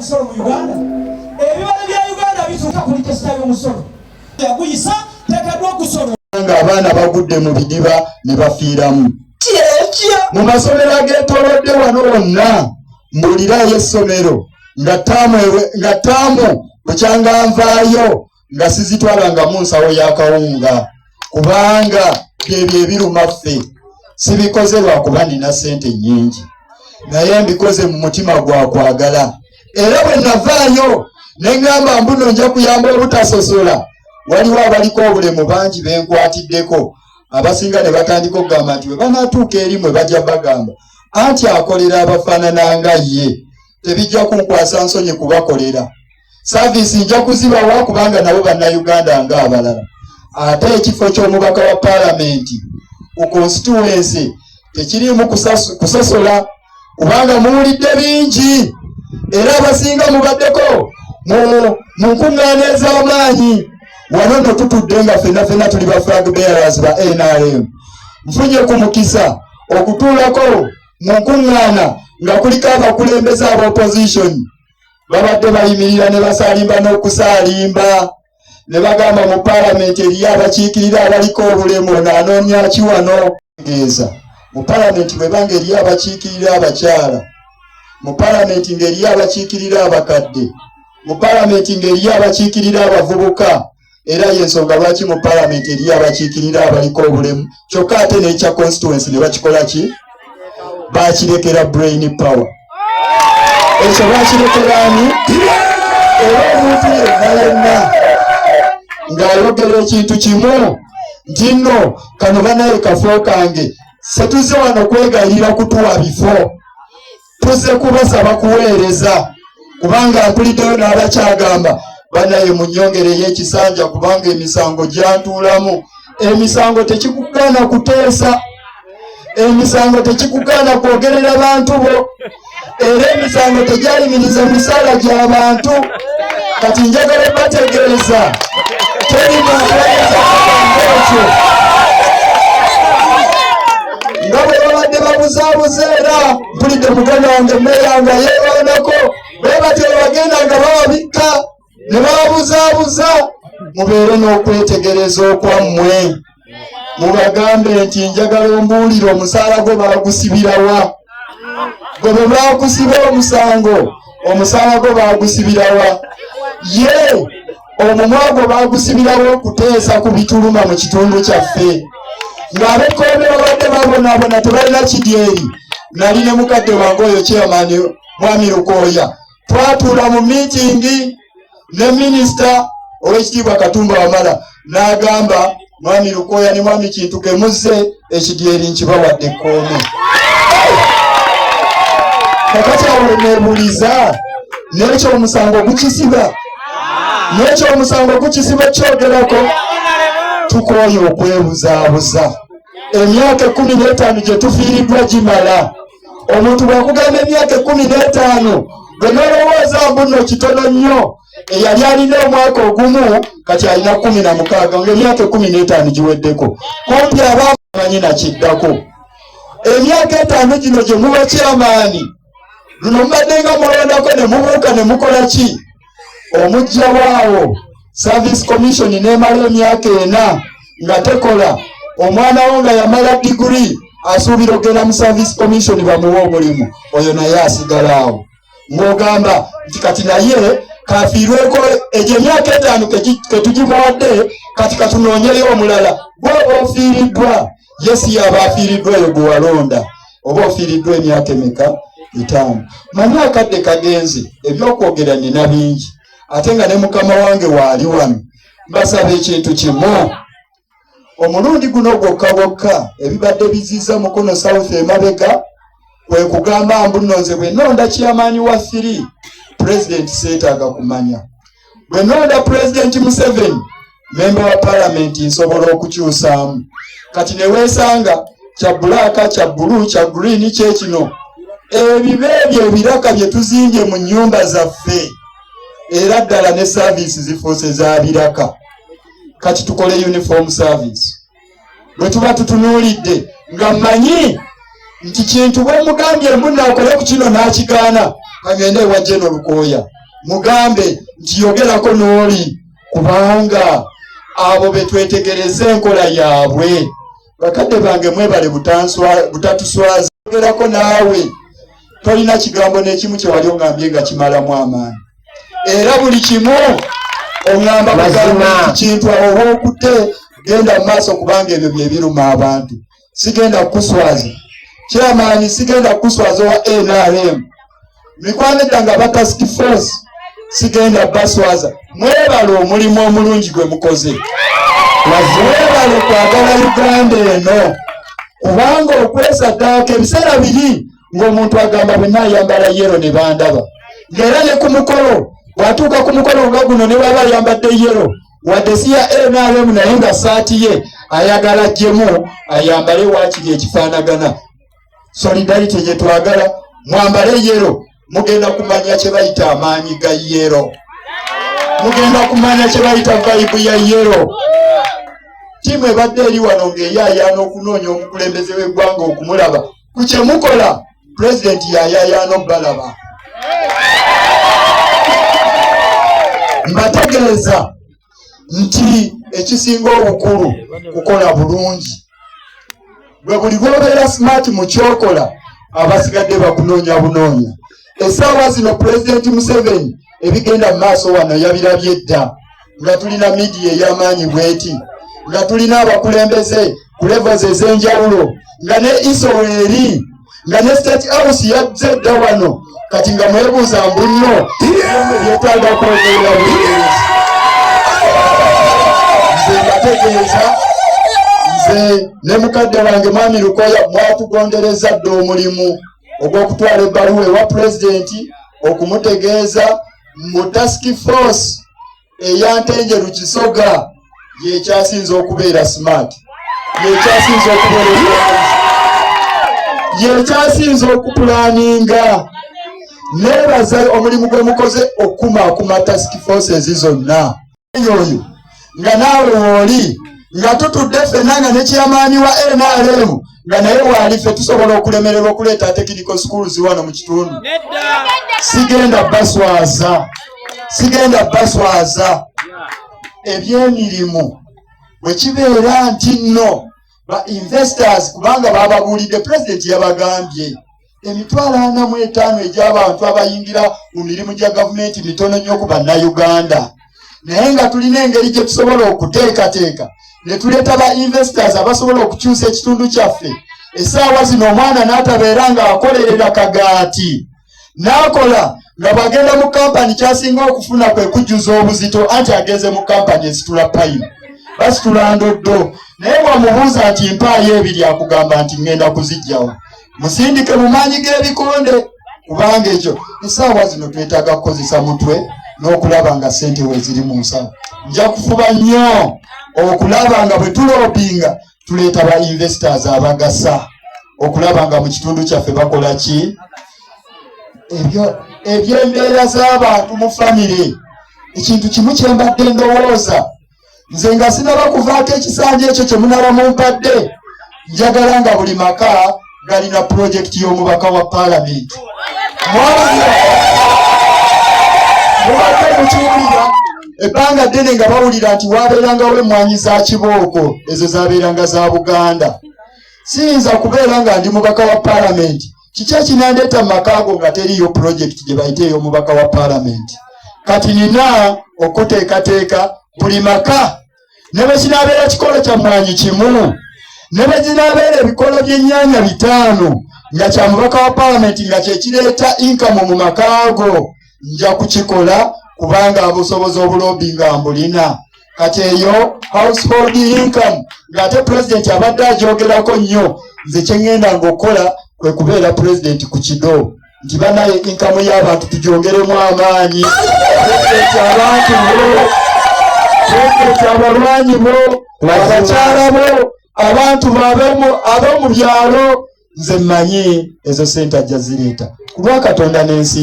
Omusolo mu Uganda, ebibalo bya Uganda bituuka ku litesita y'omusolo yaguyisa teekeddwa okusolo. Ng'abaana bagudde mu bidiba ne bafiiramu mu masomero ageetoolodde wano wonna. Mbuulirayo essomero nga ttaamu bukyanga nvaayo nga sizitwalanga mu nsawo ya kawunga, kubanga byebyo ebiruma ffe. Sibikoze lwakuba nina ssente nnyingi, naye mbikoze mu mutima gwa kwagala. Era bwe navaayo ne ŋŋamba mbuno nja kuyamba obutasosola, waliwo abaliko obulemu bangi benkwatiddeko, abasinga ne batandika okugamba nti bwe banaatuuka eri mwe bajja bagamba anti akolera abafaanana nga ye. Tebijja kunkwasa nsonyi kubakolera service, nja kuzibawa kubanga nabo Bannayuganda ng'abalala. Ate ekifo ky'omubaka wa paalamenti ku constituency tekiriimu kusosola, kubanga muwulidde bingi era abasinga mubaddeko mu nkuŋŋaana ez'amaanyi wano. Nno tutudde nga ffenna ffenna tuli ba flag bearers ba NRM. Nfunye ku mukisa okutuulako mu nkuŋŋaana nga kuliko abakulembeze aba opposition, babadde bayimirira ne basaalimba n'okusaalimba ne bagamba mu paalamenti eriyo abakiikirira abaliko obulemu, ono anoonya ki wano? Tegeeza mu paalamenti bwebanga eriyo abakiikirira abakyala, mu paalamenti ng'eriyo abakiikirira abakadde, mu paalamenti ng'eriyo abakiikirira abavubuka, era yensonga lwaki mu paalamenti eriyo abakiikirira abaliko obulemu. Kyokka ate n'ekya constituency ne bakikola ki? Bakirekera Brain Power. Ekyo bakirekera ani? Era omuntu yenna yenna ng'ayogera ekintu kimu nti nno kano banaye kafo kange, setuze wano kwegayirira kutuwa bifo, tuze kubasaba kuweereza, kubanga mpuliddeyo n'abakyagamba banaye munyongereyo ekisanja kubanga emisango gyantuulamu. Emisango tekikugaana kuteesa, emisango tekikugaana kwogerera bantu bo, era emisango tegyayimiriza misaala gy'abantu. Kati njagala bategeeza, teri muntu ayinza kugamba ekyo nga bwe babadde babuzaabuza. Era mpulidde muganda wange meeya nga yeewanako bwe batyo bagenda nga bababikka ne babuzaabuza. Mubeere n'okwetegereza okwammwe, mubagambe nti njagala ombuulire omusaala gwe baagusibirawa, gwe bwe baakusiba omusango, omusaala gwe baagusibirawa, ye omumwa gwe baagusibirawo okuteesa ku bituluma mu kitundu kyaffe ng'abekkoome babadde babonaabona, tebalina kidyeri. Nali ne mukadde wange oyo chairman Mwami Lukooya, twatuula mu miitingi ne minisita Owekitiibwa Katumba Wamala, n'agamba Mwami Lukooya ne Mwami Kintu kemuzze ekidyeri nkibawadde ekkoome. Kakati awo nebuuliza, n'ekyo omusango gukisiba? N'ekyo omusango gukisiba? Kyogerako tukooye okwebuzaabuza. Emyaka 15 gye tufiiriddwa gimala. Omuntu bwakugamba emyaka 15, gwe nolowooza mbu nno kitono nnyo. Eyali alina omwaka ogumu kati alina 16, ngaemyaka 15 giweddeko kumpi. Abamanyi nakiddako emyaka 5 gino gye muba kyamaani luno mubadde nga mulondako ne mubuuka ne mukola ki? Omujja waawo Service Commission n'emala emyaka 4 nga tekola. Omwana wo nga yamala diguri asuubira okugenda mu Service Commission bamuwe omulimu, oyo naye asigala awo ng'ogamba nti kati naye kafiirweko egyo emyaka 5 ketugimuwadde, kati katunoonyeyo omulala. Gwoba ofiiriddwa, ye si yaba afiiriddwa oyo gwe walonda. Oba ofiiriddwa emyaka emeka? 5. Manyi akadde kagenze, ebyokwogera nina bingi, ate nga ne mukama wange waali wano. Mbasaba ekintu kimu omulundi guno gwokka gwokka. Ebibadde biziza Mukono South emabega kwe kugamba mbu nno nze bwe nonda chairman wa 3 president seetaaga kumanya, bwe nonda President Museveni memba wa palamenti nsobola okukyusaamu. Kati ne weesanga kya black, kya blue, kya green, kyekino ebiba ebyo ebiraka bye tuzimbye mu nnyumba zaffe. Era ddala ne service zifuuse za biraka. Kati tukole uniform service. Bwe tuba tutunuulidde nga mmanyi Nti Kintu bwe mugambye mbu akole ku kino n'akigaana, kagende ewa General Lukooya mugambe nti yogerako n'oli, kubanga abo be twetegereza enkola yaabwe. Bakadde bange, mwebale butatuswaza. Yogerako naawe, tolina kigambo n'ekimu kye wali oŋŋambye nga kimalamu amaanyi, era buli kimu oŋŋamba kugamba nti Kintu awo wookudde, genda mu maaso, kubanga ebyo bye biruma abantu. Sigenda kukuswaza, kyamaanyi, sigenda kukuswaza owa NRM. Mikwano gyange aba task force, sigenda baswaza. Mwebale omulimu omulungi gwe mukoze, mwebale kwagala Uganda eno, kubanga okwesaddaaka ebiseera biri ng'omuntu agamba bwe naayambala yellow ne bandaba, ng'era ne ku mukolo bw'atuuka ku mukolo nga guno ne bw'aba ayambadde yellow, wadde si ya NRM, naye nga saati ye ayagala jjemu ayambale waakiri ekifaanagana. Solidarity gye twagala. Mwambale yellow, mugenda kumanya kye bayita amaanyi ga yellow, mugenda kumanya kye bayita vibe ya yellow. Ttiimu ebadde eri wano ng'eyaayaana okunoonya omukulembeze w'eggwanga okumulaba ku kye mukola, pulezidenti yayaayaana obbalaba. Mbategeeza nti ekisinga obukulu kukola bulungi. Bwe buli lwobeera smart mu kyokola, abasigadde bakunoonya bunoonya. Essaawa zino Pulezidenti Museveni ebigenda mu maaso wano yabirabye dda, nga tulina media ey'amaanyi bweti, nga tulina abakulembeze ku levels ez'enjawulo, nga ne ISO eri, nga ne State House yazze dda wano. Kati nga mwebuuza mbu nno byetaaga kwogerera butereezi. Nze mbategeeza, nze ne mukadde wange Mwami Lukoya mwatugondereza dda omulimu ogw'okutwala ebbaluwa ewa pulezidenti okumutegeeza mu task force eyantenjeru Kisoga yekyasinze okubeera smart, yekyasinze okubeera, yekyasinze okuplanninga. Nebaza omulimu gwe mukoze okukumaakuma task forces zonna. Oyo nga naawe wooli, nga tutudde ffenna, nga ne chairman wa NRM nga naye waali, ffe tusobola okulemererwa okuleeta technical schools wano mu kitundu? Sigenda baswaza, sigenda baswaza. Ebyemirimu bwe kibeera nti nno ba investors, kubanga bababuulidde, pulezidenti yabagambye 45,000 egy'abantu abayingira mu mirimu gya gavumenti mitono nnyo ku Bannayuganda, naye nga tulina engeri gye tusobola okuteekateeka ne tuleeta ba investors abasobola okukyusa ekitundu kyaffe. Essaawa zino omwana n'atabeera ng'akolerera kagaati, n'akola nga bw'agenda mu kampani kyasinga okufuna kwe kujjuza obuzito, anti agenze mu kampani esitula payini, basitula ndoddo, naye bw'omubuuza nti mpaayo ebiri, akugamba nti ŋŋenda kuzijjawo. Musindike mu maanyi g'ebikonde, kubanga ekyo essaawa zino twetaaga kukozesa mutwe n'okulaba nga ssente we ziri mu nsawo. Nja kufuba nnyo okulaba nga bwe tulobbyinga tuleeta ba investors abagasa okulaba nga mu kitundu kyaffe bakola ki ebyo ebyembeera z'abantu mu famire. Ekintu kimu kye mbadde ndowooza nze nga sinaba kuvaako ekisanja ekyo kye munaba mumpadde, njagala nga buli maka galina pulojekiti y'omubaka wa paalamenti. Mwawulira, mubadde mukiwulira ebbanga ddene nga bawulira nti wabeerangawo emmwanyi za kibooko, ezo zabeeranga za Buganda. Siyinza kubeera nga ndi mubaka wa paalamenti, kiki ekinandeeta mu maka ago nga teriiyo pulojekiti gye bayita ey'omubaka wa paalamenti? Kati nina okuteekateeka buli maka, ne bwe kinaabeera kikolo kya mmwanyi kimu, ne bwe zinaabeera ebikolo by'ennyaanya 5, nga kya mubaka wa paalamenti, nga kyekireeta income mu maka ago, nja kukikola, kubanga obusobozi obulobby nga mbulina. Kati eyo household income ng'ate pulezidenti abadde agyogerako nnyo, nze kye ŋŋenda ng'okukola kwe kubeera pulezidenti ku kido nti banaye income y'abantu tugyongeremu amaanyi. Pulezidenti, abantu bo, pulezidenti, abalwanyi bo, abakyala bo, abantu ab'omu byalo, nze mmanyi ezo sente ajja zireeta ku lwa Katonda n'ensi.